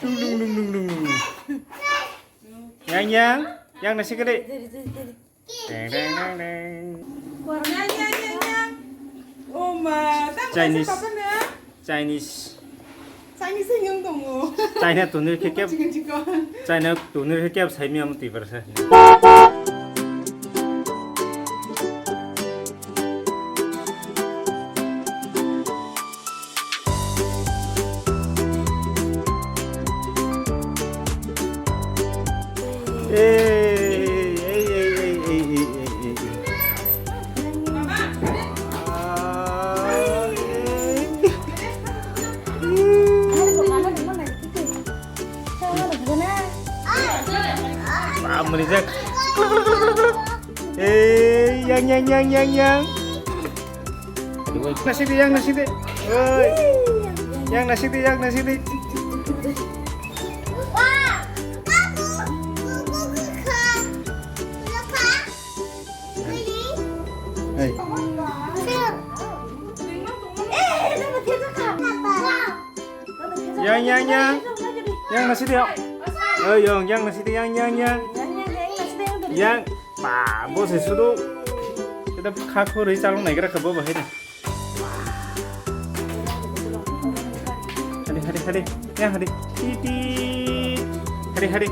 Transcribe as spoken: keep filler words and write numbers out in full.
Lung, lung, lung, lung, lung, lung. Yang, yang, yang nasi gede. Deng, deng, deng, deng. Yang, yang, yang, yang. Oh ma, tang Chinese. Papa na? Chinese. Chinese yang tongo. China tunir ke kep. Chikon, chikon. China tunir ke kep sai mi am ti bar sa. Ei, ei, ei. Ah, ei. Ah, mani jak. Ei, yang, yang, yang, yang, yang. Nasi di, yang nasi di. Oi. Yang nasi di, yang nasi di. Hei. Yang, yang, yang. Yang nasi di, yang. Oh, yang, yang nasi di, yang, yang, yang. Yang. Ba, bo se sudu. Kita kha khorwi chalong naigra kha bo bahai na. Hadi, hadi, hadi. Ya, hadi. Titi. Hadi, hadi.